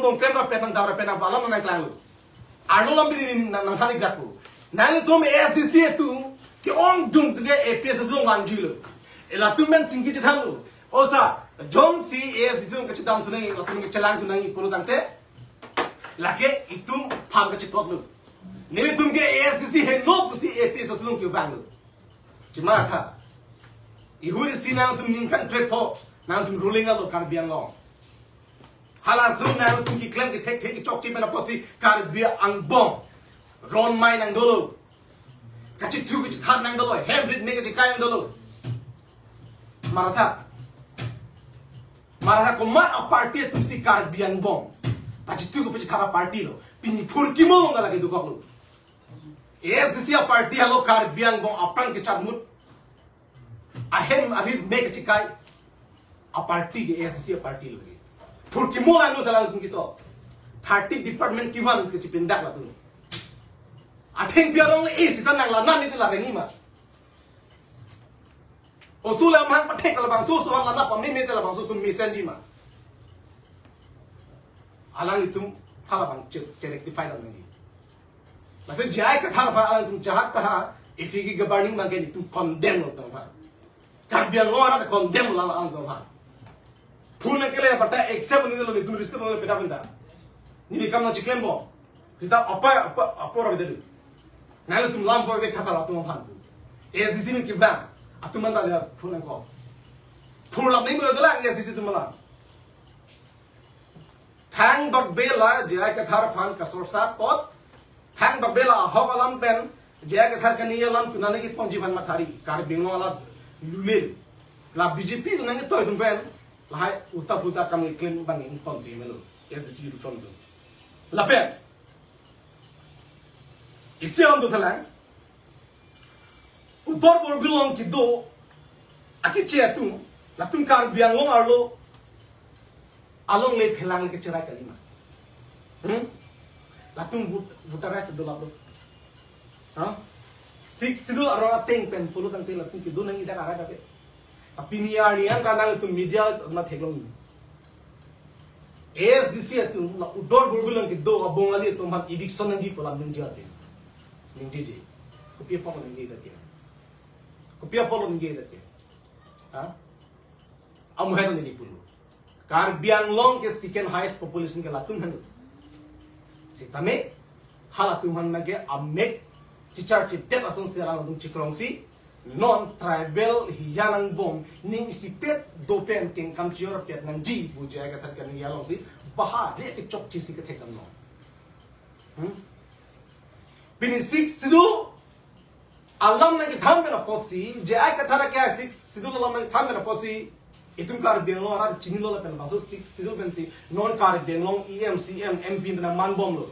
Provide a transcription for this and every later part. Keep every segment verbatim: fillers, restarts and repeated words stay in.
Kongkren ra petang dam ra petang alam nangklang lo. Arlo alam pini nang nang sari gak lo. Nangtum A S D C atum ke-ongdung atum ke A P H L C along vanjui lo. Elatum pen chingki chethang lo. Osa, jongsi A S D C atum kachedam thu nangji, latum kechelang thu nangji pulo tangte, lake itum aphan kachethot lo. Nelitum ke A S D C heno pusi A P H L C along kevang lo. Chimatha. Ihur isi nangtum ningkan trepho, nangtum ruling alo Karbi Anglong. Halaso nangtum keklem kethek thek chokche pen apotsi Karbi angbong ron mai nang dolo. Kachethu kachethat nang dolo. Hem rit me kachekai nang dolo. Maratha. Maratha komat aparty atumsi Karbi angbong pachethu kachethat aparty lo. Pini phurkimo along lake dokok lo. A S D C aparty alo Karbi angbong aphrang kecharmut, ahem arit me kachekai aparty ke A S D C aparty lo ke. Phurkimo lang lo salang tum kito. Thirty department kevan ke chipindak latum. Athengpi arong le, eh, sita nang la nani te la rengi ma. Oso le amahang pathek labangso oso han la nang pameme te labangso oso mesenji ma. Alanglitum tha labang che, che rectify lang nangji. Lasi J I Kathar aphan alangtum jahak taha, if he governing bangke nelitum condemn lo tong aphan. Karbi Anglong arat condemn lo alangtum aphan. Phone nangkele parta accept nangji lo, nelitum receive nangji lo peta penta. Neli kam nangcheklempo. Sita apa apa apa ra beda. Nangtum lam ko ke Kathar atum aphan. A S D C nangkevang. Atum anta le phone nangkok. Phone lam nangji lo dolang A S D C atum alam. Thangbak bela J I Kathar aphan kasorsa apot. Thangbak bela ahok alam pen J I Kathar kaningje alam konane keponji aphan mathari. Karbi Anglong alam lulil. La B J P atum nangketoi atum pen lahai ulta pulta kam keklem abang ingponsi melo. A S D C atum. Lapen isi alam dothalang. Uttar Borbil along kedo akeche atum, latum Karbi Anglong arlo alongle phelang kecherai kalima. Hmm? Latum vote, voter rights dolap lo. Ha? Sixth Schedule arong ateng pen pulo tangte latum kedo nangji dak arai dak ke. Tapi pini arni an kanang itum media na theklong. A S D C atum la Uttar Borbil along kedo abongali atum aphan eviction nangji pu alam ningje ate. Ningjeje. Kopi apot ningje dak ke. Kopi apot ningje dak ke. Ha? Amu hai neli pulo. Karbi Anglong ke second highest population ke latum heno. Sitame halatum aphan nangke amek chichar chidet asonsi alangtum chikrongsi non tribal hiya angbong ning isipet dopen kengkam chior pet nangji pu J I Kathar kaningje alongsi bahari kechokche si kethek damnon. Hmm? Pini Sixth Schedule alam nangkethan pen apotsi, J I Kathar ke Sixth Schedule alam nangkethan pen apotsi, itum Karbi Anglong arat chinilo lapen labangso Sixth Schedule pensi non Karbi Anglong E M, C M, M P nangmanbomlo.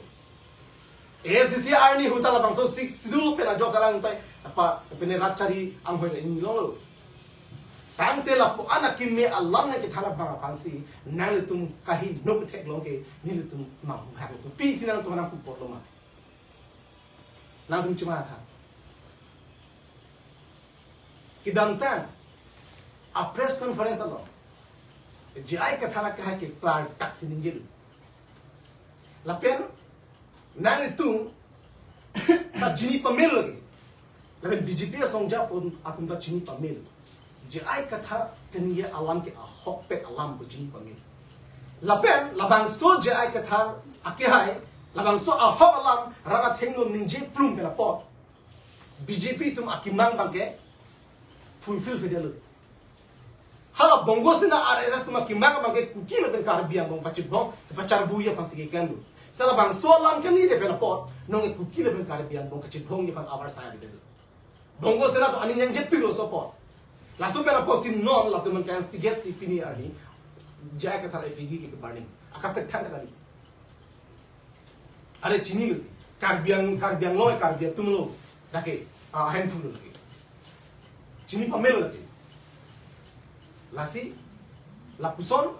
A S D C arni ahut ta labangso Sixth Schedule pen ajok salang tai apa pene rat chari anghoi le inglonglo. Tangte lapu-an akimi alam nangkethan abang aphansi nanglitum kaheno ketheklong ke nelitum nang hak lo. Pisi nangtum nangkupotlo ma. Nangtum chimatha. Kedamtang a press conference along J I Kathar ke hai ke klartaksi ningjelo. Lapen nanglitum ta chini pamelo lagi. Lapen B J P asong ja pon atum ta chini pamelo. J I Kathar kaningje alam ke ahokpet alam pu chini pamelo. Lapen labangso J I Kathar akehai, labangso ahok alam rat athengno ningje plum pen apot B J P atum akemang abangke fulfill-vedetlo. Hala Bongo Sena R S S atum akemang abangke Kuki lapen Karbi angbong pachibong, pacharvuji aphansi keklemlo. Seta labangso alam kaningje pen apot, nonke Kuki lapen Karbi angbong kachibongji aphan avarsai avedetlo. Bongo Sena atum aning nangjepi lo so apot. Laso pen apotsi non latum aphan ka-instigate si pini arni J I Kathar F I G ke kebarning. Akapet than kali. Are chinilo. Karbi Ang-, Karbi Anglong, Karbi atum lo. Dak ke, ah, handful lo lake. Chini pamelo lake. Lasi, lapuson,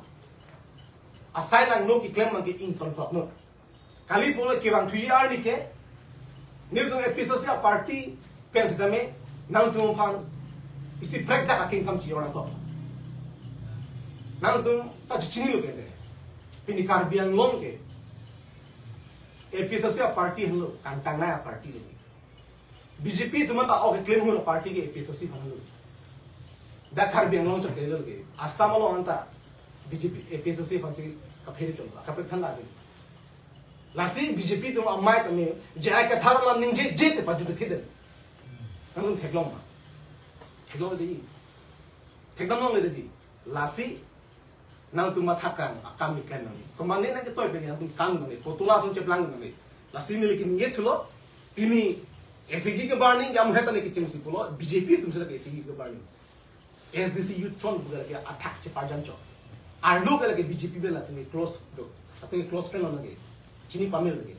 asai langno keklem abangke ingtonpaknon. Kali pulo kevang thuji arni ke, nelitum A P H L C aparty pen sitame, nangtum aphan isi prekdak akengkam chior nangkok. Nangtum ta chichinilo kente. Pini Karbi Anglong ke A P H L C a party henlo, kangkang na a party le. B J P atum anta ok claim hul a party ke A P H L C aphan lo. Dak Karbi Anglong chot ke lo ke. Assam along anta B J P A P H L C aphan si kaphere chot, kaphere than lagi. Lasi B J P atum amei kami, J I Kathar alam ningjeje te pajut thidem. Nangtum theklong ma? Theklong dei. Thekdam longle dei. Lasi nangtum matha kang, akam ikan nang. Komane nangketoi pen nangtum kang nang. Putula song cheplang nang. Lasi neli ke ningje thulo. Pini F I G ke burning, jam heta ne kecheng si pulo, B J P atum sila ke F I G ke burning. A S D C Youth Front pu ke lake athak cheparjan chot. Arlo ke lake B J P pen latum ke close do. Latum ke close friend lo lake. Chini pamir lake.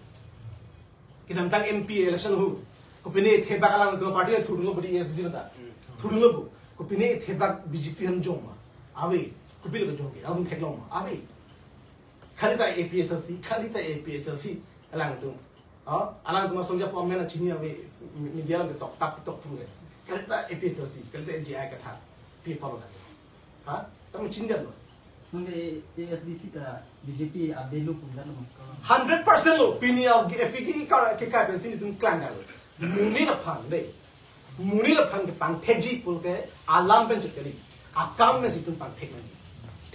Kedamtang M P election hu. Kopine thebak alangtum party thurlo bodi A S D C ta. Thurlo bu. Kopine thebak B J P aphan jong ma? Ave. Kopilo ke jong ke? Atum theklong ma? Ave. Khali ta A P H L C, khali ta A P H L C. Alangtum. Oh, alangtum asong ja form mena chini ave, media along tok tap tok pule. Kalita A P H L C, kalita J I Kathar. Pi apot lo. Ha? Tamo chini lo. Mane A S D C ta B J P a belu pun dan mo. Hundred percent lo, pini a F I G ke kai pensi netum klang lo. Monit aphan dei. Monit aphan kepangthekji pulote alam pen chot kali. Akam pen si itum pangthek nangji.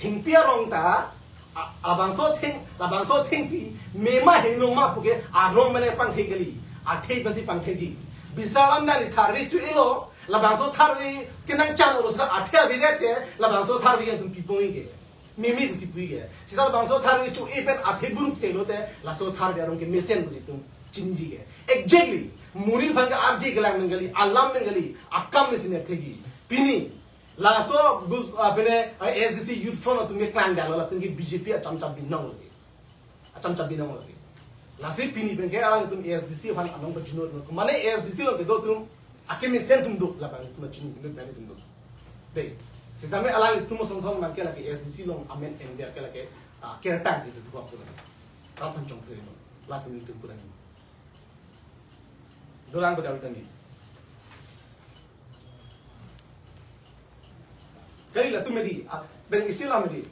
Thengpi arong ta, a-, labangso theng, labangso thengpi, mema heno ma puke arong mene pangthek kali. Athek pen si pangthekji. Bisar Amdani tharve cho-elo, labangso tharve ke nangchan-olo seta athe avirete, labangso tharve ke itum piponji ke. Mimi pusi pu ke. Seta labangso tharve cho-e pen athe buruk se lote, laso tharve arong ke mesen pusi itum chiniji ke. Exactly. Monit aphan ke arje kelang nang kali, alam nang kali, akam mesen thekji. Pini, laso bus, ah, pini, ah, A S D C Youth Front atum ke klang dalo, latum ke B J P acham cham binong lagi. Acham cham binong lagi. Lasi pini pen ke alangtum A S D C aphan anong pajunot lo. Mane A S D C along kedo atum, akemesen atum do, labang atum chini, inut bani atum do. Dei, sitame alangtum song song nang ke lake A S D C along amen endia ke lake, ah, kertang si tu tuak tu lagi. Aphan chongphe lo. Lasi netum kurang. Dolang bedal tadi. Kali latum medi, ah, pen isi la medi.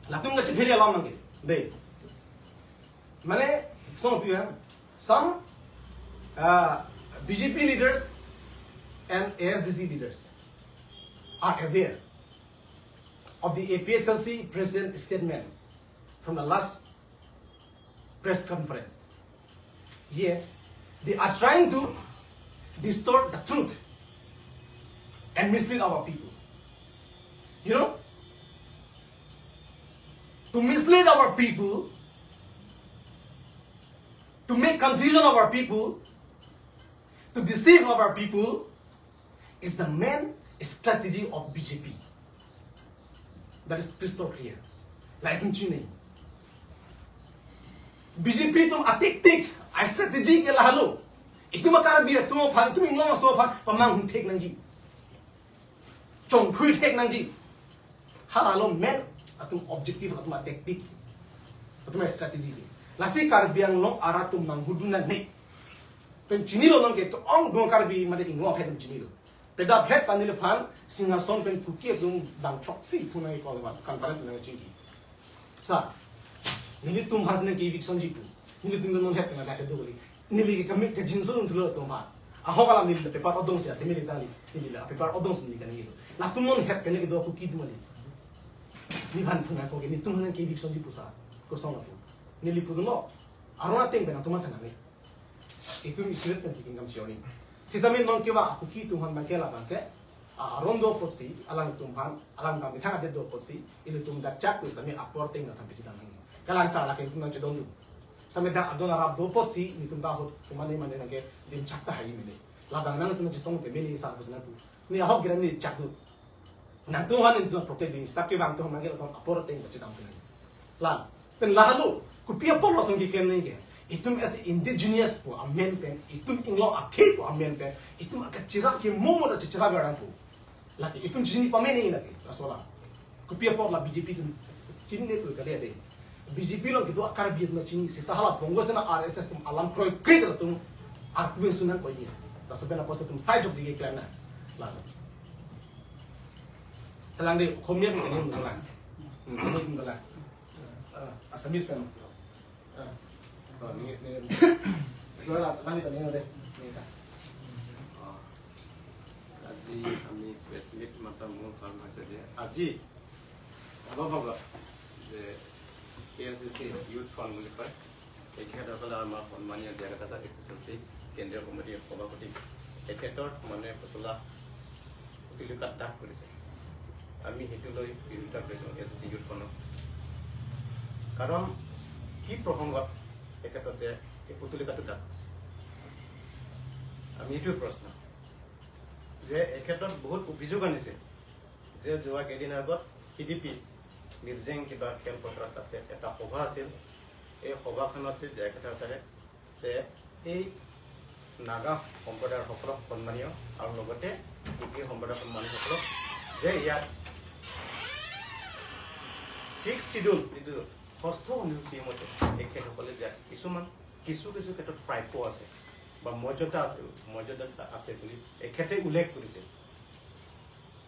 Latum kachephere alam nang ke. Dei. Mane, some of you, eh, some, uh, B J P leaders and A S D C leaders are aware of the A P H L C president statement from the last press conference. Yet, they are trying to distort the truth and mislead our people. You know, to mislead our people, to make confusion of our people, to deceive our people, is the main strategy of B J P. That is crystal clear. Latum chini. B J P atum a tactic, a strategy ke lahelo. Itum a Karbi atum aphan, itum inglong aso aphan, pamanghu thek nangji. Chongphui thek nangji. Halalo main atum objective, atum a tactic, atum a strategy. Lasi Karbi Anglong arat atum manghudun nang ne. Pen chinilo nang ke to-ong dong Karbi mane inglong aphan chinilo. Pedap het pani le phan Singhason pen Kuki atum bang choksi pu nang call ban conference nang chingki. Sa, nelitum aphan nang ke eviction ji pu. Nelitum non het na dak do li. Neli ke kami ke jinso nung thulo atum aphan. Ahok alam neli paper odong si ase neli tangli. Neli la paper odong si neli kaningje. Latum non het pen ke do Kuki atum ali. Nephan pu nang ko ke netum aphan ke eviction ji pu sa. Kosong lapu. Neli pudunlo. Aron ateng pen atum aphan nang ne. Itum isi vet pen tiking kam sioni. Sitame non kewa a Kuki atum aphan bang ke labang ke, a, aron do apotsi, alangtum aphan, alang kami thang adet do apotsi, ilitum dak chak pu sitame apor ateng nang thampi chidam nang. Kalang sa lake itum nang chedon tu. Sitame dak adon arap do apotsi, netum ta ahut, kumane mane nang ke dim chak ta hai mene. Labang nangtum nang chisong ke mene sa pu sina pu. Ne ahok giran ne chak do. Nangtum aphan netum protect ding, sitame kevang atum aphan ke latum apor ateng kachedam pinang. La, pen lahelo, kopi apot lason keklem nang ke. Itum as indigenous pu amen pen, itum inglong akhei pu amen pen, itum akachirap ke momo ta chirap garang pu. Lake, itum chini pame ne lake, laso la. Kopi apot la B J P atum chinine pu kali ade. B J P along kedo a Karbi atum chini seta hala Bongo Sena R S S atum alam kroikre atum arpu pen sunang koi ye. Laso pen apotsi itum sai jok dike klem nang. La. Talang de, Khomia pen kene mungkala. Hmm, kene mungkala. Assamese pen. Ah. Oh, ni, ni. Ito lang, lang ito, ni, ni, ni. Ah. আজি আমি press meet মাতাৰ মূল কাৰণ হৈছে যে আজি অলপ আগত যে A S D C youth front বুলি কয়, তেখেতসকলে আমাৰ সন্মানীয় J R Kachar A P C C কেন্দ্ৰীয় কমিটিৰ সভাপতি তেখেতৰ মানে পুতলা পুতলিকাত দাগ কৰিছে। আমি সেইটো লৈ বিৰোধিতা কৰিছোঁ এ এছ ডি চি ইউথ ফ্ৰণ্টক। কাৰণ কি প্ৰসংগত তেখেততে এই পুতলিকাটো দাগ কৰিছে? আমি এইটোৱে প্ৰশ্ন যে এখেতত বহুত অভিযোগ আনিছে যে যোৱা কেইদিন আগত সি ডি পি মিৰ্জেং কিবা খেলপথাৰত তাতে এটা সভা আছিল। এই সভাখনত যে জে আৰ কাছাৰ ছাৰে যে এই নাগা সম্প্ৰদায়ৰ সকলক সন্মানীয় আৰু লগতে কুকি সম্প্ৰদায়ৰ সন্মানীয়সকলক যে ইয়াত ছিক্স শ্বিডিউল যিটো ষষ্ঠ অনুসূচী মতে তেখেতসকলে যে কিছুমান কিছু কিছু ক্ষেত্ৰত প্ৰাপ্য আছে বা মৰ্যাদা আছে, মৰ্যাদা আছে বুলি এখেতে উল্লেখ কৰিছে।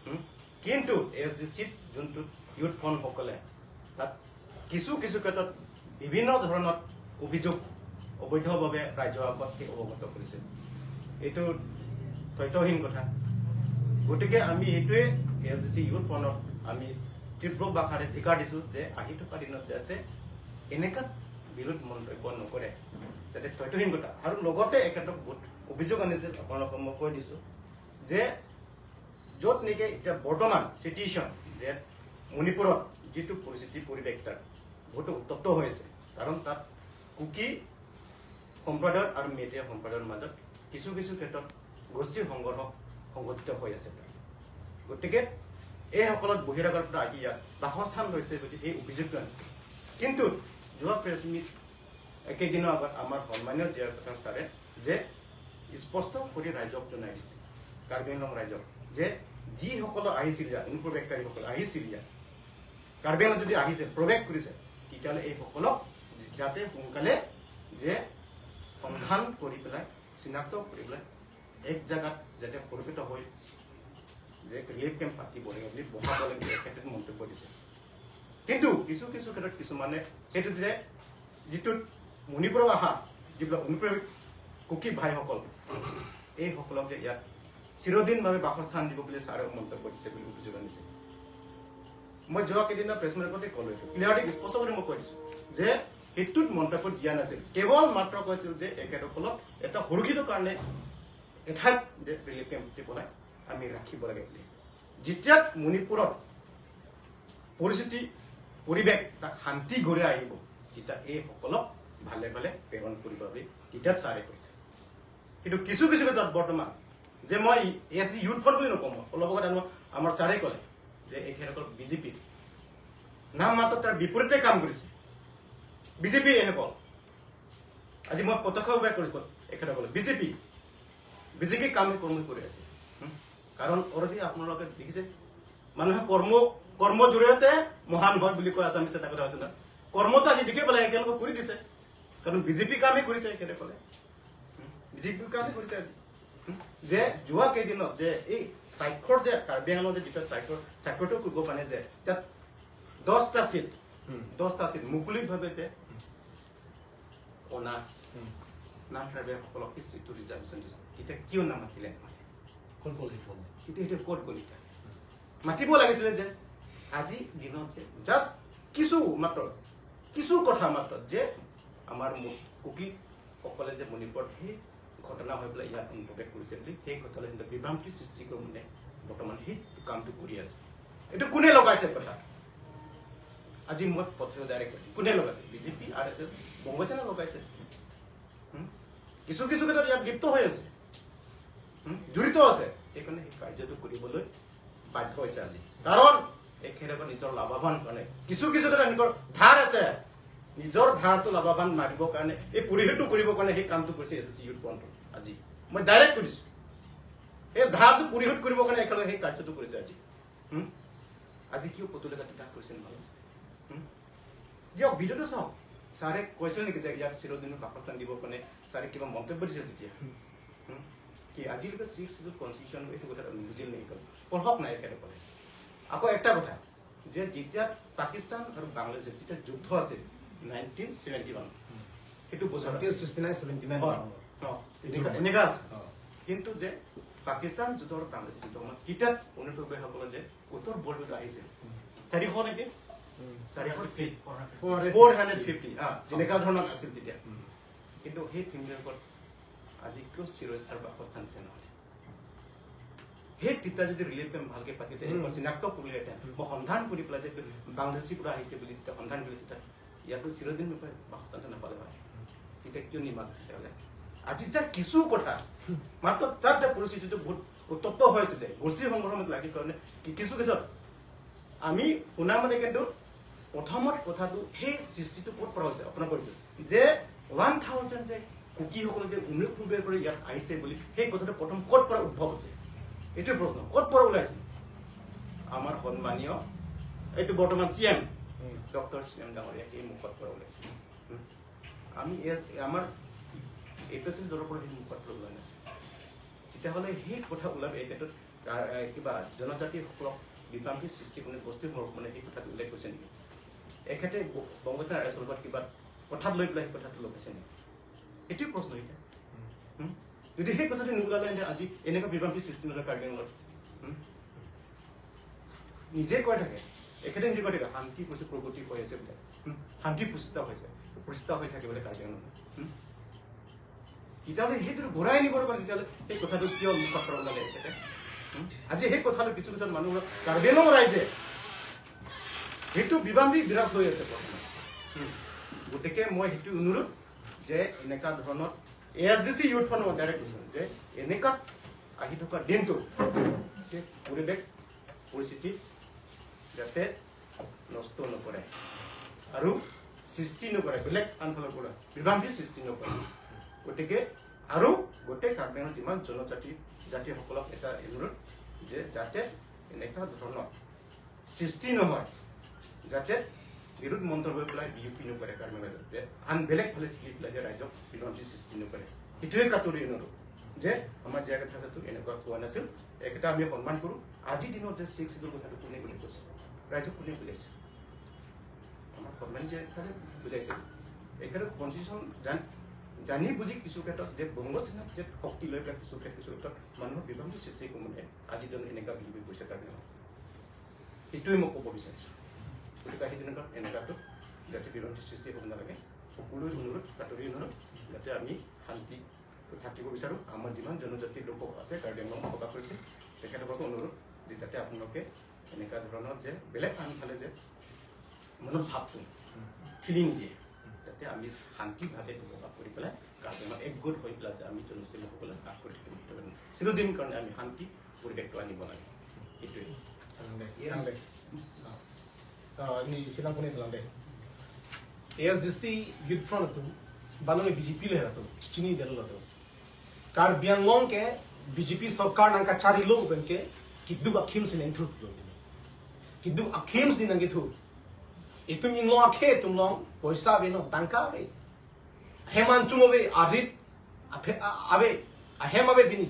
হুম? কিন্তু এ এছ ডি চিত যোনটো ইউথ ফ্ৰণ্টসকলে তাত কিছু কিছু ক্ষেত্ৰত বিভিন্ন ধৰণৰ অভিযোগ অবৈধভাৱে ৰাইজৰ আগত সেই অৱগত কৰিছে। এইটো তথ্যহীন কথা। গতিকে আমি এইটোৱে এ এছ ডি চি ইউথ ফ্ৰণ্টক আমি তীব্ৰ ভাষাৰে ধিক্কাৰ দিছোঁ যে আহি থকা দিনত যাতে এনেকুৱা বিৰোধ মন্তব্য নকৰে, যাতে তথ্যহীন কথা। আৰু লগতে এখেতক বহুত অভিযোগ আনিছিল, আপোনালোকক মই কৈ দিছোঁ যে য'ত নেকি এতিয়া বৰ্তমান চিটুৱেশ্যন যে মণিপুৰত যিটো পৰিস্থিতি পৰিৱেশ তাত বহুতো উত্তপ্ত হৈ আছে, কাৰণ তাত কুকি সম্প্ৰদায়ৰ আৰু মেইতেই সম্প্ৰদায়ৰ মাজত কিছু কিছু ক্ষেত্ৰত গোষ্ঠীৰ সংঘৰ্ষ সংঘটিত হৈ আছে তাত। গতিকে এইসকলত বহিৰাগত পৰা আহি ইয়াত বাসস্থান লৈছে বুলি সেই অভিযোগটো আনিছে। কিন্তু যোৱা প্ৰেছ মিট একেদিনৰ আগত আমাৰ সন্মানীয় জে আৰ কাছাৰ ছাৰে যে স্পষ্ট কৰি ৰাইজক জনাই দিছে, কাৰ্বি আংলং ৰাইজক, যে যিসকল আহিছিল ইয়াত, অনুপ্ৰৱেশকাৰীসকল আহিছিল ইয়াত, কাৰ্বি আংলং যদি আহিছে, প্ৰৱেশ কৰিছে, তেতিয়াহ'লে এইসকলক যাতে সোনকালে যে সন্ধান কৰি পেলাই, চিনাক্ত কৰি পেলাই এক জেগাত যাতে সুৰক্ষিত হৈ যে ৰিলিফ কেম্প পাতিব লাগে বুলি বহাব লাগে বুলি তেখেতে মন্তব্য দিছে। কিন্তু কিছু কিছু ক্ষেত্ৰত কিছুমানে সেইটো যে যিটোত মণিপুৰৰ অহা যিবিলাক অনুপ্ৰৱেশ কুকি ভাইসকল, এইসকলক যে ইয়াত চিৰদিনভাৱে বাসস্থান দিব বুলি ছাৰে মন্তব্য দিছে বুলি অভিযোগ আনিছে। মই যোৱা কেইদিনৰ প্ৰেছ মিটতে ক'লো, এইটো ক্লিয়াৰলি স্পষ্ট কৰি মই কৈ দিছোঁ যে সেইটোত মন্তব্য দিয়া নাছিল, কেৱল মাত্ৰ কৈছিল যে এখেতসকলক এটা সুৰক্ষিত কাৰণে এঠাইত যে ৰিলিফ কেম্প দি পেলাই আমি ৰাখিব লাগে বুলি। যেতিয়া মণিপুৰত পৰিস্থিতি, পৰিৱেশ তাক শান্তি ঘূৰাই আহিব, তেতিয়া এইসকলক ভালে ভালে প্ৰেৰণ কৰিব বুলি তেতিয়া ছাৰে কৈছে। কিন্তু কিছু কিছু ক্ষেত্ৰত বৰ্তমান যে মই এ এছ ডি ইউথ ফ্ৰণ্ট বুলি নকওঁ, মই অলপ আগত আমাৰ, আমাৰ ছাৰে ক'লে যে এখেতসকল বি জে পি নাম মাত্ৰ তাৰ বিপৰীতে কাম কৰিছে। বি জে পি এনেকুৱা আজি মই প্ৰত্যক্ষভাৱে কৈছোঁ, এখেতসকলে B J P, B J P কাম কৰ্ম কৰি আছে। হুম? কাৰণ অলৰেডি আপোনালোকে দেখিছে, মানুহে কৰ্ম, কৰ্মৰ জৰিয়তে মহান হয় বুলি কয়, আছামিছত এটা কথা আছে না, কৰ্মটো আজি দেখি পেলাই একেলগে কৰি দিছে, কাৰণ বি জে পি কামেই কৰিছে এখেতসকলে। হুম? বি জে পি কামেই কৰিছে আজি। হুম? যে যোৱা কেইদিনত যে এই স্বাক্ষৰ যে কাৰ্বি আংলঙত যে যিটো স্বাক্ষৰ, স্বাক্ষৰটো কৰিব কাৰণে যে তাত দহটা চিট, হুম। দহটা চিট মুকলিভাৱে যে অনা হুম। নান ট্ৰাইবেলসকলক কি চিটটো ৰিজাৰ্ভেশ্যন দিছে, তেতিয়া কিয় নামাতিলে? কোন কোন লিখিব? কিন্তু সেইটো ক'ত গ'ল এতিয়া? মাতিব লাগিছিলে যে আজি দিনত যে জাষ্ট কিছু মাত্ৰ, কিছু কথা মাত্ৰ যে আমাৰ মু-, কুকিসকলে যে মণিপুৰত সেই ঘটনা হৈ পেলাই ইয়াত অনুপ্ৰৱেশ কৰিছে বুলি সেই কথালৈ কিন্তু বিভ্ৰান্তি সৃষ্টি কৰি মানে বৰ্তমান সেই কামটো কৰি আছে। এইটো কোনে লগাইছে কথা? আজি মই পথে ডাইৰেক্ট কোনে লগাইছে? বি জে পি, আৰ এছ এছ, বংগ সেনা লগাইছে। হুম? কিছু কিছু ক্ষেত্ৰত ইয়াত লিপ্ত হৈ আছে, হুম? জড়িত আছে। সেইকাৰণে সেই কাৰ্যটো কৰিবলৈ বাধ্য হৈছে আজি। কাৰণ এখেতসকল নিজৰ লাভৱান কাৰণে কিছু কিছু ক্ষেত্ৰত এনেকুৱা ধাৰ আছে, নিজৰ ধাৰটো লাভৱান মাৰিবৰ কাৰণে, এই পৰিশোধটো কৰিবৰ কাৰণে সেই কামটো কৰিছে এ এছ ডি চি ইউথ ফ্ৰণ্টে আজি। মই ডাইৰেক্ট কৈ দিছোঁ, সেই ধাৰটো পৰিশোধ কৰিবৰ কাৰণে এখেতে সেই কাৰ্যটো কৰিছে আজি। হুম? আজি কিয় পুতলিকাটো দাগ কৰিছে নাজানো। হুম? দিয়ক, ভিডিঅ'টো চাওক। ছাৰে কৈছিল নেকি যে ইয়াক চিৰদিনৰ বাসস্থান দিবৰ কাৰণে ছাৰে কিবা মন্তব্য দিছিল তেতিয়া? হুম। হুম? কি আজিলৈকে ছিক্স শ্বিডিউল কনষ্টিটিউশ্যন এইটো কথা নুবুজিল নেকি? পঢ়ক নাই এখেতসকলে। আকৌ একটা কথা, যে যেতিয়া পাকিস্তান আৰু বাংলাদেশ যেতিয়া যুদ্ধ আছিল নাইনটিন ছেভেণ্টি ওৱান, সেইটো বছৰ নাইনটিন আছিল। ছিক্সটি নাইন ছেভেণ্টি নাইন হয়। অ, এনেকা এনেকা আছে। অ। কিন্তু যে পাকিস্তান যুদ্ধ আৰু বাংলাদেশ যুদ্ধ সময়ত কিতাত অনুপ্ৰৱেশসকলে যে উত্তৰ বৰ্ডত আহিছিল চাৰিশ নেকি, চাৰিশ ফিফটি, ফ'ৰ হাণ্ড্ৰেড ফিফটি, হা, যেনেকুৱা ধৰণৰ আছিল তেতিয়া। কিন্তু সেই ফিল্মবিলাকত আজি কিয় চিৰস্থায়ী বাসস্থান দিয়া নহ'লে? সেই তেতিয়া যদি ৰিলিফ কেম্প ভালকে পাতিলে, উম। মই চিনাক্ত কৰিলেহেঁতেন, মই সন্ধান কৰি পেলাই যে বাংলাদেশী পৰা আহিছে বুলি তেতিয়া সন্ধান কৰিলে, তেতিয়া ইয়াতো চিৰদিন নাপায়, বাসস্থানটো নাপালে হয়। তেতিয়া কিয় নিমাত তেতিয়াহ'লে? আজি যে কিছু কথা, মাত্ৰ তাত যে পৰিস্থিতিটো বহুত উত্তপ্ত হৈ আছে যে গোষ্ঠী সংঘৰ্ষত লাগি কাৰণে কি-, কিছু কিছু আমি শুনা মানে কিন্তু প্ৰথমত কথাটো সেই সৃষ্টিটো ক'ত পৰা হৈছে, আপোনাৰ কৰিছোঁ যে ওৱান থাউজেণ্ড যে কুকিসকল যে অনুপ্ৰৱেশ কৰি ইয়াত আহিছে বুলি সেই কথাটো প্ৰথম ক'ত পৰা উদ্ভৱ হৈছে? এইটো প্ৰশ্ন, ক'ত পৰা ওলাইছে? আমাৰ সন্মানীয় এইটো বৰ্তমান চি এম উম। ডক্টৰ চি এম ডাঙৰীয়া সেই মুখত পৰা ওলাইছে। হুম? আমি এ- আমাৰ এ পি এছ এল দলৰ পৰা সেই মুখত পৰা ওলোৱা নাছিল। তেতিয়াহ'লে সেই কথা ওলাব, এতিয়াতো কা- এ, কিবা জনজাতিসকলক বিভ্ৰান্তি সৃষ্টি কৰি গোষ্ঠী সংঘৰ্ষ মানে সেই কথাটো উল্লেখ কৰিছে নেকি? এখেতে ব- বংগস্থান আইচলকত কিবা কথাত লৈ পেলাই সেই কথাটো লগাইছে নেকি? এইটোৱে প্ৰশ্ন এতিয়া। হুম? যদি সেই কথাটো নোলালে আজি এনেকুৱা বিভ্ৰান্তি সৃষ্টি নহ'লে কাৰ্বি আংলঙত। হুম? নিজে কৈ থাকে, এখেতে নিজে কৈ থাকে শান্তি কৈছে, প্ৰগতি হৈ আছে বোলে। হুম? শান্তি প্ৰতিষ্ঠা হৈছে, প্ৰতিষ্ঠা হৈ থাকে বোলে কাৰ্বি আংলঙত। হুম? তেতিয়াহ'লে সেইটো ঘূৰাই নিবৰ কাৰণে তেতিয়াহ'লে সেই কথাটো কিয় মুখত পৰা ওলালে এখেতে? হুম? আজি সেই কথাটো কিছু কিছু মানুহ কাৰ্বি আংলং ৰাইজে সেইটো বিভ্ৰান্তি বিৰাজ হৈ আছে বৰ্তমান। হুম? গতিকে মই সেইটো অনুৰোধ যে এনেকুৱা ধৰণৰ এ এছ ডি চি ইউথ ফাণ্ডৰ ডাইৰেক্ট কৈছোঁ যে এনেকুৱা আহি থকা দিনটো সেই পৰিৱেশ পৰিস্থিতি যাতে নষ্ট নকৰে আৰু সৃষ্টি নকৰে, বেলেগ আনফালৰ পৰা বিভ্ৰান্তি সৃষ্টি নকৰে। গতিকে আৰু গোটেই কাৰ্বি আংলঙৰ যিমান জনজাতি জাতিসকলক এটা অনুৰোধ যে যাতে এনেকুৱা ধৰণৰ সৃষ্টি নহয়, যাতে বিৰোধ মন্তব্য পেলাই বিয়পি নকৰে কাৰ্বি আংলঙত, যে আন বেলেগ ফালে ঠেলি পেলাই যে ৰাইজক বিভ্ৰান্তি সৃষ্টি নকৰে। সেইটোৱে কাটৰি অনুৰোধ যে আমাৰ জীয়া কথাটো এনেকুৱা কোৱা নাছিল। একেটা আমি সন্মান কৰোঁ। আজিৰ দিনত যে ছিক্স চিডিউল কথাটো কোনে কোনে কৈছে, ৰাইজক কোনে বুজাইছে? আমাৰ সন্মান যে একেবাৰে বুজাইছে। একেবাৰে কনষ্টিটিউশ্যন জান- জানি বুজি কিছু ক্ষেত্ৰত যে বংগ চিহ্নত যে শক্তি লৈ পেলাই কিছু ক্ষেত্ৰত কিছু ক্ষেত্ৰত মানুহৰ বিভ্ৰান্তি সৃষ্টি কৰিব মানে আজিৰ দিনত এনেকুৱা বিয়পি পৰিছে কাৰ্বি আংলঙত। সেইটোৱে মই ক'ব বিচাৰিছোঁ। গতিকে সেই তেনেকুৱা এনেকুৱাতো যাতে বিভ্ৰান্তি সৃষ্টি হ'ব নালাগে। সকলোৰে অনুৰোধ, কাটৰি অনুৰোধ, যাতে আমি শান্তি থাকিব বিচাৰোঁ। আমাৰ যিমান জনজাতি লোক আছে, কাৰ্বি আংলঙত বসবাস কৰিছে, তেখেতসকলক অনুৰোধ যে যাতে আপোনালোকে এনেকুৱা ধৰণৰ যে বেলেগ আনফালে যে মনৰ ভাৱটো খেলি নিদিয়ে, যাতে আমি শান্তিভাৱে বসবাস কৰি পেলাই কাৰ্বি আংলঙত একগোট হৈ পেলাই যে আমি জনজাতি লোকসকলে বাস কৰি থাকিব পাৰিম। চিৰদিন কাৰণে আমি শান্তি পৰিৱেশটো আনিব লাগে। সেইটোৱে। Yes. Ini silang pun itu lambe. A S D C Youth Front itu, banang B J P le itu, chini delo itu. Karbi Anglong ke B J P sorkar nangkacharilo pen ke, keduk akhim si nangthu lo. Keduk akhim si nangkethu. Itum inglong akhei atum along, poisa ave non, tangka ave. Hem anchum ave, arit, aphe, a- ave, ahem ave pini.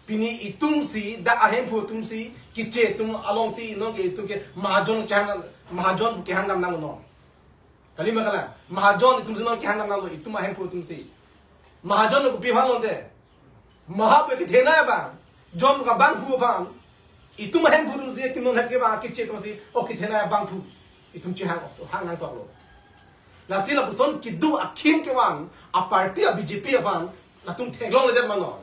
Pini itum si, dak ahemphu atum si, kiche atum along si, non ke itum ke mahajon kehang, mahajon kehang dam nang non. Kali ma kalang, mahajon itum si non kehang dam nang lo, itum ahemphu atum si. Mahajon ko pi bhang lonte. Maha pe kithena ya bang, jon ka bangphu bang. Itum ahemphu atum si, kinon het ke bang, kiche atum si, o kithena ya bangphu. Itum chehang, hang nangkok lo. Lasi lapuson keduk akhim kevang, a party a B J P abang, latum theklongledet ma non.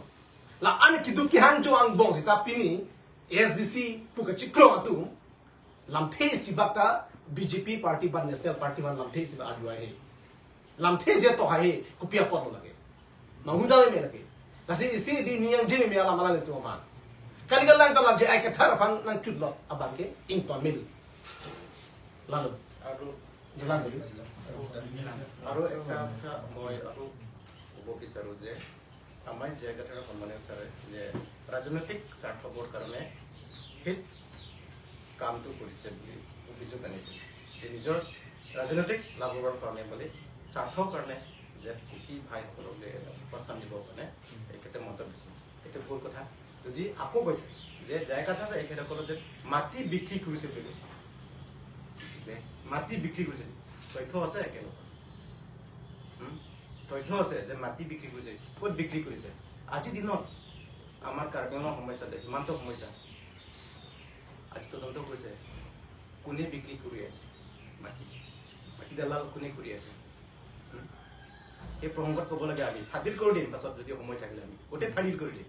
La-an keduk kehang jo angbong seta pini, A S D C pu kachikrong atum, lamthe isi bak ta B J P party ba National Party abang lamthe isi bak arju ahe. Lamthe isi to hai, kopi apot lo lake. Manghu dam me lake. Lasi isi di niyang jin me alam alam itu aman. Kali kalang ta la J I Kathar aphan nangchut lo abang ke ington mil. Lalu. আৰু Jalan dulu. আৰু এটা কথা মই আৰু ক'ব বিচাৰোঁ যে আমাৰ জীয়া কথাৰ সন্মানীয় ছাৰে যে ৰাজনৈতিক স্বাৰ্থৰ কাৰণে সেই কামটো কৰিছে বুলি অভিযোগ আনিছিল। যে নিজৰ ৰাজনৈতিক লাভৰ কাৰণে বুলি, স্বাৰ্থৰ কাৰণে যে কুকি ভাইসকলক যে প্ৰস্থান দিবৰ কাৰণে এখেতে মন্তব্য দিছিল। এইটো ভুল কথা। যদি আকৌ কৈছে যে জায়গাত আছে এখেতসকলে যে মাটি বিক্ৰী কৰিছে বুলি কৈছে, মাটি বিক্ৰী কৰিছে, তথ্য আছে কেনেকুৱা? হুম? তথ্য আছে যে মাটি বিক্ৰী কৰিছে। ক'ত বিক্ৰী কৰিছে? আজিৰ দিনত আমাৰ কাৰ্বি আংলং সমস্যা দে, সীমান্ত সমস্যা। আজি তদন্ত কৰিছে, কোনে বিক্ৰী কৰি আছে মাটি, মাটি দালাল কোনে কৰি আছে। হুম? এই প্ৰসংগত ক'ব লাগে, আমি ফাদিল কৰি দিম, পাছত যদি সময় থাকিলে আমি গোটেই ফাদিল কৰি দিম।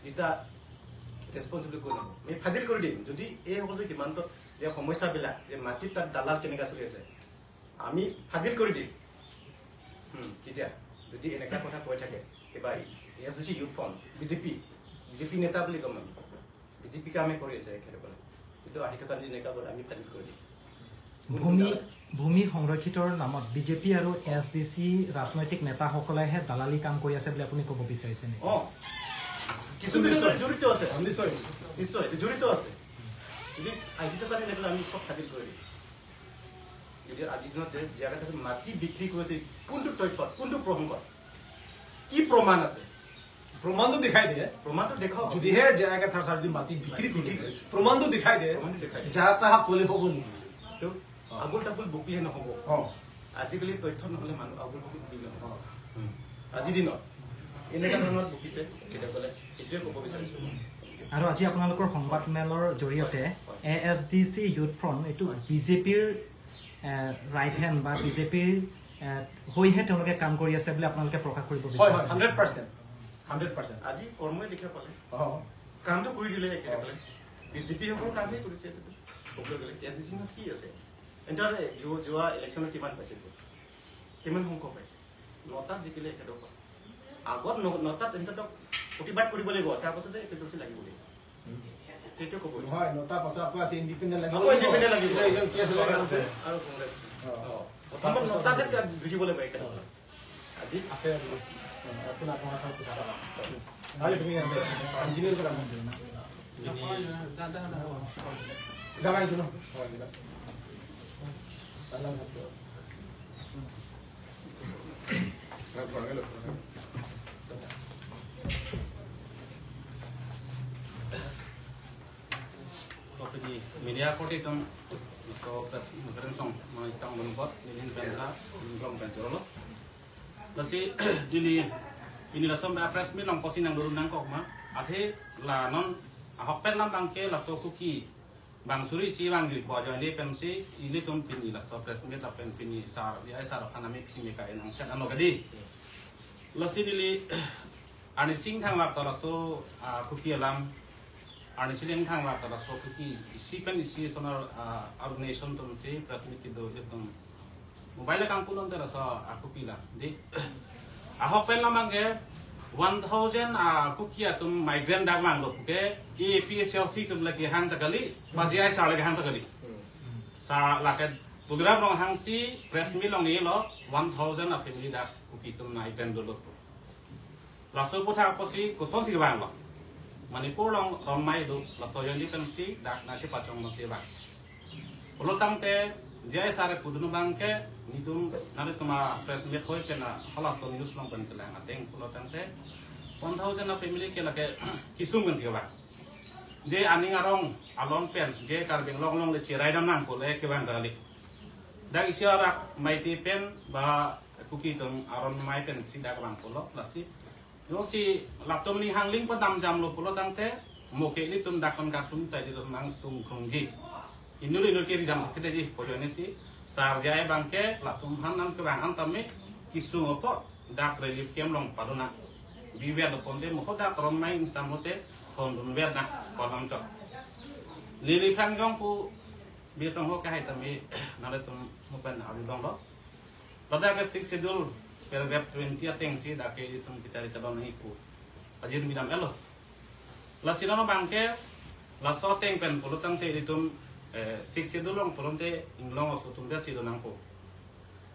যেতিয়া ৰেছপন্সিবল কোন হ'ব, আমি ফাদিল কৰি দিম। যদি এই সকলো সীমান্তত যে সমস্যাবিলাক, যে মাটিত তাত দালাল কেনেকা চলি আছে, আমি ফাদিল কৰি দিম। হুম, তেতিয়া যদি এনেকা কথা কৈ থাকে কিবা A S D C youth front, B J P, B J P নেতা বুলি ক'ম আমি, বি জে পি কামে কৰি আছে এখেতসকলে, কিন্তু আহি থকা যদি এনেকা কৰে আমি ফাদিল কৰি দিম। ভূমি ভূমি সংৰক্ষিতৰ নামত বি জে পি আৰু এ এছ ডি চি ৰাজনৈতিক নেতাসকলেহে দালালি কাম কৰি আছে বুলি আপুনি ক'ব বিচাৰিছে নেকি? অ, কিছু কিছু নিশ্চয়। জড়িত আছে। নিশ্চয়। নিশ্চয়, এইটো জড়িত আছে। যদি আহি থকা যদি এনেকে আমি চব ফাদিল কৰি দিম। যদি আজি দিনত যে জে আৰ এফে মাটি বিক্ৰী কৰিছে, কোনটো তথ্যত, কোনটো প্ৰসংগত, কি প্ৰমাণ আছে? প্ৰমাণটো দেখাই দিয়ে। প্ৰমাণটো দেখাওক। যদিহে জে আৰ এফে যদি মাটি বিক্ৰী কৰি দিয়ে, প্ৰমাণটো দেখাই দিয়ে। প্ৰমাণটো দেখাই দিয়ে। যাহা তাহা ক'লে হ'ব নেকি? কিয়? অ। আবুল তাবুল বকিলে নহ'ব। অ। আজিকালি তথ্য নহ'লে মানুহ আবুল তাবুল বকিলে নহ'ব। অ। হুম। আজিৰ দিনত এনেকুৱা ধৰণৰ বকিছে, কেতিয়াবা ক'লে, এইটোৱে ক'ব বিচাৰিছোঁ। আৰু আজি আপোনালোকৰ সংবাদমেলৰ জৰিয়তে A S D C youth front, এইটো বি জে পিৰ, এ, ৰাইট হেণ্ড বা বি জে পিৰ, এ, হৈহে তেওঁলোকে কাম কৰি আছে বুলি আপোনালোকে প্ৰকাশ কৰিব হয়, হয়, বিচাৰিছে? Hundred percent. Hundred percent. আজি কৰ্মই দেখা পালে। অ। কামটো কৰি দিলে একেবাৰে। বি জে পি সকলৰ কামেই কৰিছে এইটো। ক'বলৈ গ'লে এ এছ ডি চি নত কি আছে? এণ্টাৰ যোৱা, যোৱা ইলেকশ্যনত কিমান পাইছে? কিমান সংখ্যক পাইছে? নটাত জিকিলে একেডোখৰ। আগত ন-, নটাত এণ্টাৰ প্ৰতিবাদ কৰিব লাগিব, তাৰ পাছতে এ পি এইচ এল চি লাগিব লাগিব। সেইটো ক'ব। নহয়, নটাৰ পাছত আকৌ আছে ইণ্ডিপেণ্ডেণ্ট লাগিব। আকৌ ইণ্ডিপেণ্ডেণ্ট লাগিব। এইটো, এইটো কি আছিলে? কংগ্ৰেছ। আৰু কংগ্ৰেছ। অ। অ। প্ৰথমত নটাতে তাত যুঁজিব লাগিব একেডোখৰ। আজি আছে আৰু। অ, আপোনাৰ, আপোনাৰ চাওক কথা। ভালে তুমি কণ্টিনিউ কৰা। গাবাই দিলো। Kopini media korte itum so press conference song mai tang lun bot nilin penta lun long pen jolo. Lasi neli, neli lason press meet along pusi nangdodun nangkok ma. Athe la non ahok pen lam abangke laso Kuki bang suri isi vangjuipo ajoine pensi ilitum pini laso press meet lapen pini sar, ya sar aphan nami pini ka enang set ano kadi. Lasi neli arnisi ingthang vak ta laso, ah, Kuki alam, arnisi ingthang vak ta laso Kuki isi pen isi sonar, ah, organization atumsi press meet kedo ilitum mobile kangpulon te laso a Kuki la. Di ahok pen lam abangke one thousand a Kuki atum migrant dak vanglo puke A P H L C atum lake hang ta kali, J I sir lake hang ta kali. Sa lake program along hangsi press meet along nilo one thousand a family dak Kuki atum migrant dolo. Laso aputhak pusi kosonsi vanglo. Manipur along ron amei do, laso ajoine pensi dak nangchepachong masi vang. Pulo tangte J I sir pudun abangke nelitum nanglitum a press meet hoi pen a halaso news along pen kelang ateng pulo tangte one thousand a family ke lake kesung pensi vang. Je aning arong along pen, je Karbi Anglong along le cherai dam nang pule kevang kali. Dak isi arak Meitei pen ba Kuki atum aron amei pensi dak vang pulo, lasi jongsi latum ning hangling padam jamlo pulo tangte, mo ke ilitum dak kon kartum ta ilitum nang sung krungji. Inut inut ke ridam kedaji, ajoinesi sar J I abangke latum aphan nangkevang an tame kesung apot dak relief camp along padona. Bivet lo ponte mo dak aron amei ingsam lote hondun ver na kolam chot. Neli aphrang jong pu bisong ho kahai tame nanglitum mo pen aru donglo. Ladak ke Sixth Schedule paragraph twenty atengsi dak ke itum kechari chalon nangji pu ajir midam elo. Lasi non abangke laso ateng pen pulo tangte itum, eh, Sixth Schedule along pulote inglong oso atum te si do nangpo.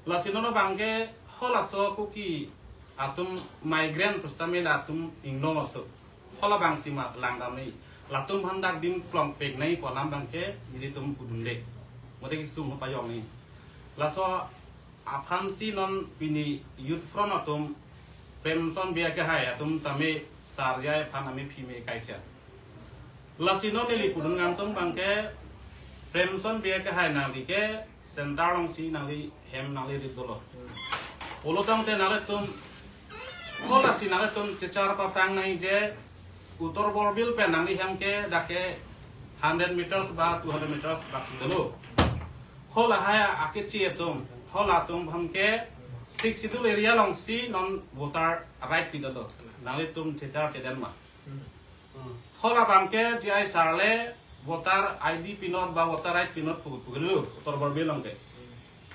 Lasi non abangke halaso Kuki atum migrant pusitame latum inglong oso. Halabangsi ma lang damnoi. Latum aphan dak dim klong pek nangji pu alam abangke nelitum pudunde. Mate kesung ho pajong nangji. Laso aphansi non pini Youth Front atum Premson Bey akehai atum tame sar J I aphan amephi me kaise. Lasi non neli pudun nangtum abangke Samson Bey ke hai nangli ke center alongsi nangli hem nangli rit dolo. Pulo tangte nanglitum, hala si nanglitum chechar paphrang nang je Uttar Borbil pen nangli hem ke dak ke hundred meters ba two hundred meters bak si dolo. Hala hai akechi atum, hala atum aphan ke Sixth Schedule area alongsi non voter right pi dolo. Nanglitum chechar chedan ma. Hala abang ke J I sir le voter I D pinot ba voter right pinot pu pu dolo Uttar Borbil along ke.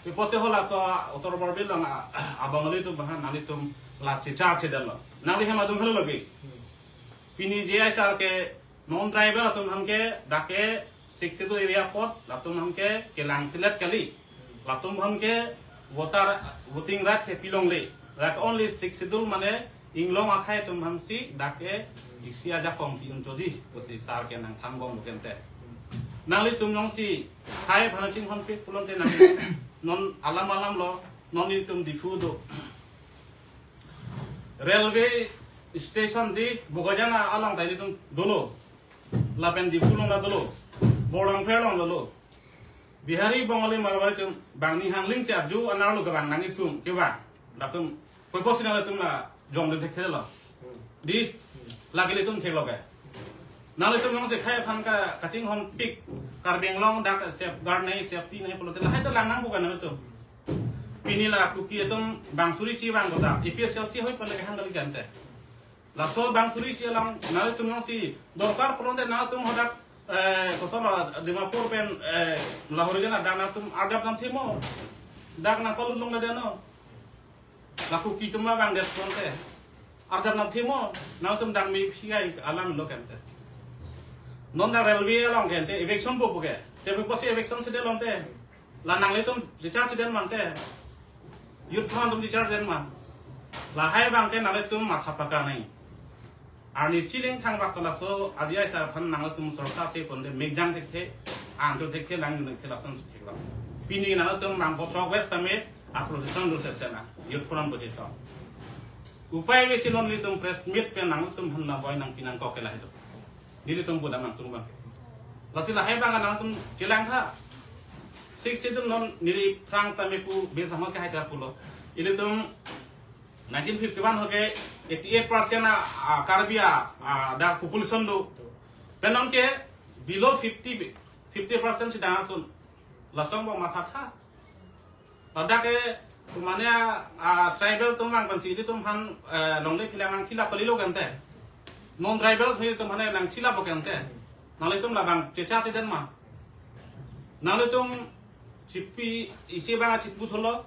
Pi pusi halaso Uttar Borbil along a-, abang ilitum aphan nanglitum la chechar chedan lo. Nangli hem adung helo lagi. Pini J I sir ke non tribal atum aphan ke dak ke Sixth Schedule area apot latum aphan ke kelang selet kali. Latum aphan ke voter voting right ke pilongle. Dak only Sixth Schedule mane inglong akhei atum aphansi dak ke isi ajakong pi-un chotji pusi sir ke nangthan bom lo kente. Nanglitum jongsi hai aphan chinghon pik pulote nang non alam alam lo, non ilitum Diphu do. Railway station di Bokajan along ta ilitum dolo. Lapen Diphu along ta dolo. Borlangpher along dolo. Bihari, Bongali, Marwari atum bang ni hangling si aju anerlo kevang nang isung kevang. Latum, koi pusi nanglitum la jongdun thekthe lo. Di, lake ilitum theklo ke. Nanglitum jongsi khei aphan ka, kachinghon pik, Karbi Anglong dak safeguard nai, safety nai pulote lahai ta lang nangpo ke nanglitum. Pini la Kuki atum bang suri si vang kota, A P H L C ahoi pen le kehang kali kente. Laso bang suri si along, nanglitum jongsi dorkar pulote nanglitum hadak, eh, kosonlo Dimapur pen, eh, Lahorijan adak nanglitum arjap nangthimo. Dak nangpalut longledetnon. La Kuki atum ma vangdet pulote arjap nangthimo, nanglitum dak mephi ai alam lo kente. Non dak railway along kente, eviction po pu ke. Te pi pusi eviction si det lonte. La nanglitum chechar chedan mante. Youth Forum atum chechar chedan ma. Lahai abang ke nanglitum matha paka nai. Arnisi lengthang bak ta laso J I sir aphan nanglitum sorsa se ponde mekjang thekthe, angthu thekthe, lang thekthe lason si theklo. Pini nanglitum Mangkok Chowk West tame a procession do sesena, Youth Forum pu cheso. Upai ave si non ilitum press meet pen nanglitum aphan nangvoi nangpi nangkok ke lahai do. Nelitum pudam nangtum bang. Lasi lahai abang nangtum chelang tha. Sixth Schedule non neli aphrang tame pu base ahut ke hai ta pulo. Ilitum nineteen fifty-one ahut ke eighty-eight percent a, a, Karbi a, a, dak population do. Pen non ke below fifty, fifty percent si dang asun. Lason bo matha tha. Ladak ke, kumane, a, tribal atum vang pensi ilitum aphan, eh, longle phelang nangthilap kalilo kente. Non tribal atum aphan nangthilap po kente. Nanglitum labang chechar chedan ma. Nanglitum chipi isi abang chipu tholo.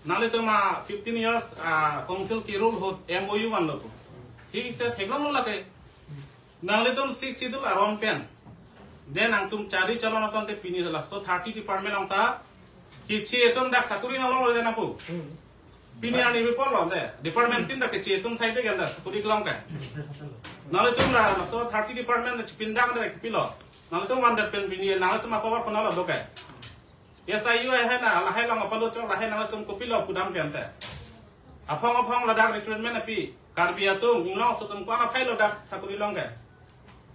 Nanglitum a fifteen years, a, council kerule ahut M O U vanlo pu. Thik se theklonglo lake. Nanglitum Sixth Schedule aron pen. Den nangtum chari chalon aton te pini laso thirty department along ta. Keche atum dak sakuri nang longlo den apu. Pini arni report lo de. Department tin dak keche atum sai de ganda sakuri kelong ke. Nanglitum la laso thirty department dak chipindak dak kepilo. Nanglitum van dak pen pini nanglitum apa war pernah lo doke. S I U hai na, lahai along apalo chok, lahai nangtum kopilo pudam piante. Aphong aphong ladak recruitment api, Karbi atum, inglong aso atum ko-an aphai lo dak sakuri long ke.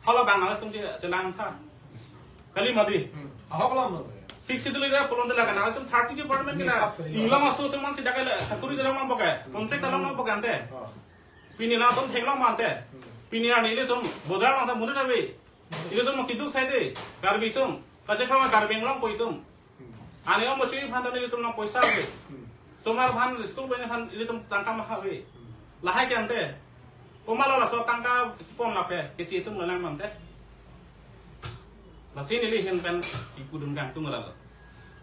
Hala abang nangtum che, chelang tha. Kali mati. Hmm. Ahok lam lo. Sixth Schedule area pulote laga nangtum thirty department kena. Inglong aso atum man si dak le sakuri dalong nang pakai. Contract dalong nang pakai ante. Oh. Pini nangtum theklong mante. Hmm. Pini arni ilitum bojar nangtum munir ave. Ilitum keduk sai de, Karbi atum. Kachekroi Karbi Anglong pu itum. Ani om chui aphan ta ilitum nang poisa ave. Somar aphan school pen aphan ilitum tangka ma ave. Lahai ke ante. Komatlo laso tangka kipon lape, keche atum lalang mante. Lasi neli ahin pen ipudun kangtung lalo.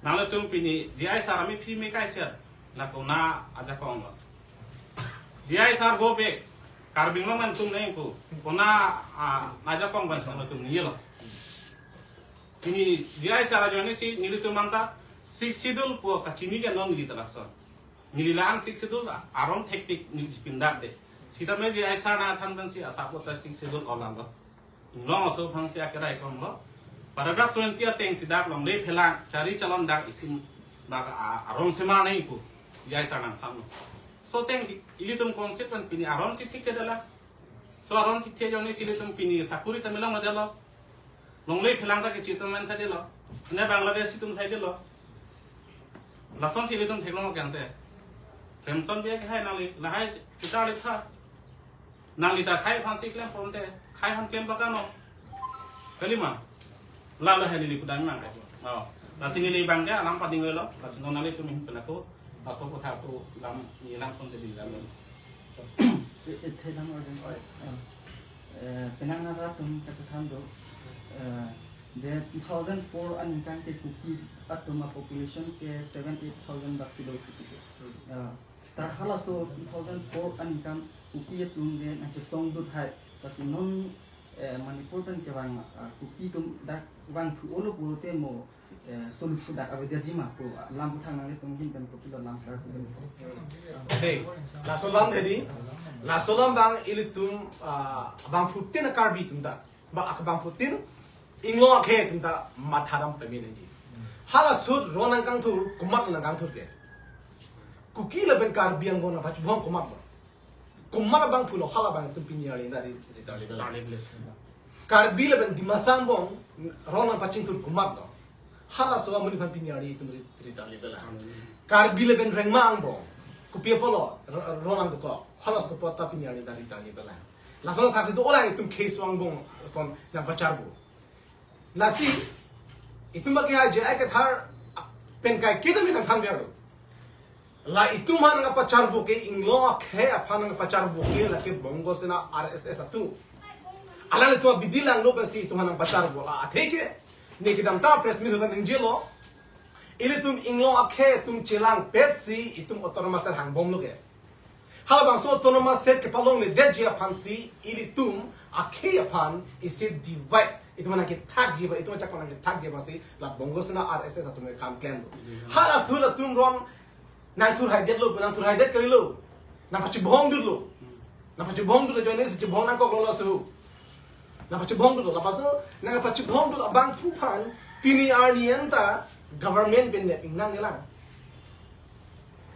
Nanglitum pini J I sir ami phi me kai sir. La kona ajakong lo. J I sir go back. Karbi Anglong nangtum nangko. Kona, ah, ajakong ban nangtum nilo. Pini J I sir ajoine si nelitum anta Sixth Schedule pu kachini ke non neli ta lason. Neli la-an Sixth Schedule ta aron thektik neli pindak de. Sitame J I sir nangthan pensi asap ta Sixth Schedule olam lo. Inglong aso aphansi akerai kong lo. Paragraph twenty ateng si dak longle phelang chari chalon dak scheme dak a-, aron semar nangji pu J I sir nangthan lo. So ateng ilitum concept pen pini aron si thik ke dala. So aron thik the ajoine si ilitum pini sakuri ta me longledetlo. Longle phelang ta keche atum men sa delo. Ne Bangladesh itum sai dilo. Lason si itum theklong ke ante. Remson biya ke hai nangli, lahai kita ritha. Nangli ta khai aphan si klem ponte, khai aphan klem pakano. Kalima. Lalo hai neli kudang nang. Oh. Lasi neli bang ke alam pading lo. Lasi non neli tum hin penako. Laso kotha tu lam ni lam ponte di lam. E, e, the lam order. Eh, penang nara tum kachethan do. Eh, je two thousand four aningkan ke Kuki atum a population ke seven eight thousand bak si do kusi ke. Eh, seta halaso two thousand four aningkan Kuki atum ke nangchesong dut hai. Lasi non, eh, Manipur pen kevang, ah, Kuki atum dak vangthu-olo pulote mo, eh, soluk sodak avedetji ma pu, ah, lam puthang nanglitum ahin pen kopilo lam har pu. Hey, laso lam hedi, laso lam bang ilitum, ah, bangphutin a Karbi atum ta, ba ak bangphutin, inglong akhei atum ta matha dam pame nangji. Hala ahut ron nangkangthur, komat nangkangthur ke. Kuki lapen Karbi Anglong nangpachibong komat lo. Komat abangphu lo hala abang itum pini arni ta ri, ri tarli bela. Tarli bela. Karbi lapen Dimasa angbong ron nangpachingthur komat lo. Halaso amonit aphan pini arni itum ri, ri tarli bela. Karbi lapen Rengma angbong. Kopi apotlo, r-, ron nangdokok. Halaso apot ta pini arni ta ri tarli bela. Lason thaksi do-olang itum case angbong ason nangpacharbo. Lasi, itum bagi hai J I Kathar pen kaiketa mi nangthan biar. La itum aphan nangpacharbo ke inglong akhei aphan nangpacharbo ke lake Bongo Sena R S S atum. Alanglitum abidi langno pensi itum aphan nangpacharbo la athe ke. Ne kedamtang press meet ahut ta ningjelo. Ilitum inglong akhei atum chelangpet si itum autonomous state hangbomlo ke. Halabangso autonomous state kepalongledetji aphan si ilitum akhei aphan isi divide, itum aphan nangkethakji ba, itum achak aphan nangkethakji aphan si la Bongo Sena R S S atum ke kam klemlo. Hala ahut atum ron nangthurhaidetlo, nangthurhaidet kalilo. Nangpachibong dutlo. Nangpachibong dutlo, joine si chibong nangkoklo laso. Nangpachibong dutlo, lapaso nangpachibong dut abangphu aphan pini arni anta government pen nep ingnang nelang.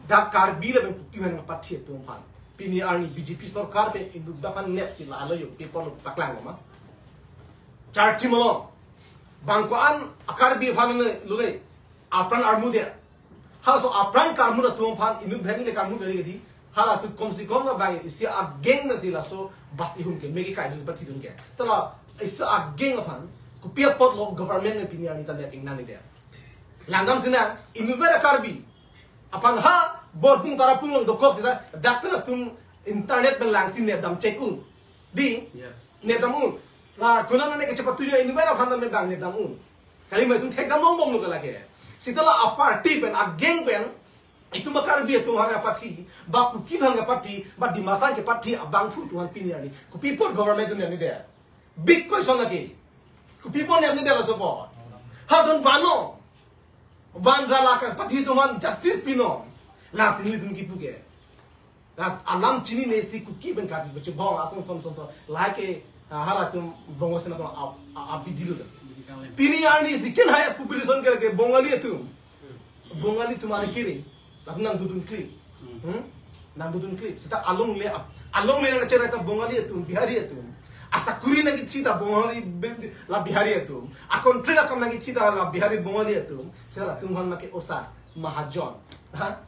Dak Karbi lapen Kuki aphan nangpathi atum aphan. Pini arni B J P sorkar pen inut dak aphan nep si lalo yo, paper lo paklang ma. Charchi malom. Bang ko-an a Karbi aphan ne lule. Apran armu dia. Halaso apran karmu atum aphan inut bheni le karmu bheni di. Halaso kom si kom na bang isi ageng na si laso bas ihum ke megi kai dun pati dun ke. Tala isi ageng aphan kopi apotlo government ne pini arni ta nep ingnang ni dia. Langdam sina inut bera Karbi. Aphan ha Borpung Tarapung along dokok sita dak pen atum internet pen langsi nepdam check un. Di? Yes. Nepdam un. La kuna ne kechepatu jo inut bera aphan nepdam nepdam un. Kalima itum thekdam longbomlo ke lake. Sita la a party pen, ageng pen, itum a Karbi atum aphan kapathi, ba Kuki aphan kapathi, ba Dimasa aphan kapathi, abangphu atum aphan pini arni. Kopi apot government atum nepni dia. Big question lake. Kopi apot nepni dia laso apot. Ha don vano. Van ra la kapathi atum aphan justice pinon. Lasi nelitum kipu ke. Rat alam chinine si Kuki pen Karbi pachibong ason son son son. Lahai ke, ah, halatum Bongo Sena atum a, a, abidi lo. Pini arni second highest population ke, ke Bongali atum. Bongali atum ari kiri. Latum nangdodun kri. Hmm? Nangdodun kri. Sita alongle ap-, alongle nangcherai ta Bongali atum, Bihari atum. Asakuri nangkethi ta Bongali be-, la Bihari atum. A contract akam nangkethi ta la Bihari Bongali atum. Sita latum aphan make osa, mahajon. Ha?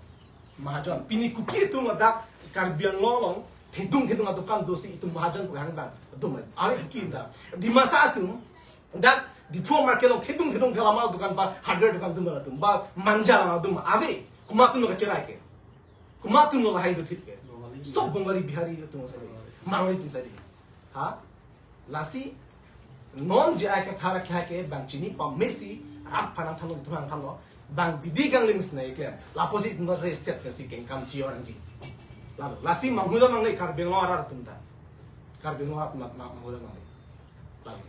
Mahajon. Pini Kuki atum ladak Karbi Anglong along thedung thedung adukan dosi itum mahajon pu hang bang. Atum ari Kuki ta. Dimasa atum dak Diphu market along thedung thedung gelamal dukan ba hardware dukan atum atum ba manja atum ave. Komat atum lo kacherai ke. Komat atum lo lahai do thit ke. Sob Bongali Bihari atum sai. Marwari atum sai. Ha? Lasi non J I Kathar akhei ke bang chini pamesi rat aphan nangthanlo, itum aphan nangthanlo, bang bidi kanglim sina iklem. Lapusi itum restet ke si kengkam chi-o nangji. Lalu, lasi manghu dam nangne Karbi Anglong arat atum ta. Karbi Anglong arat atum ta manghu dam nangne. Lalu.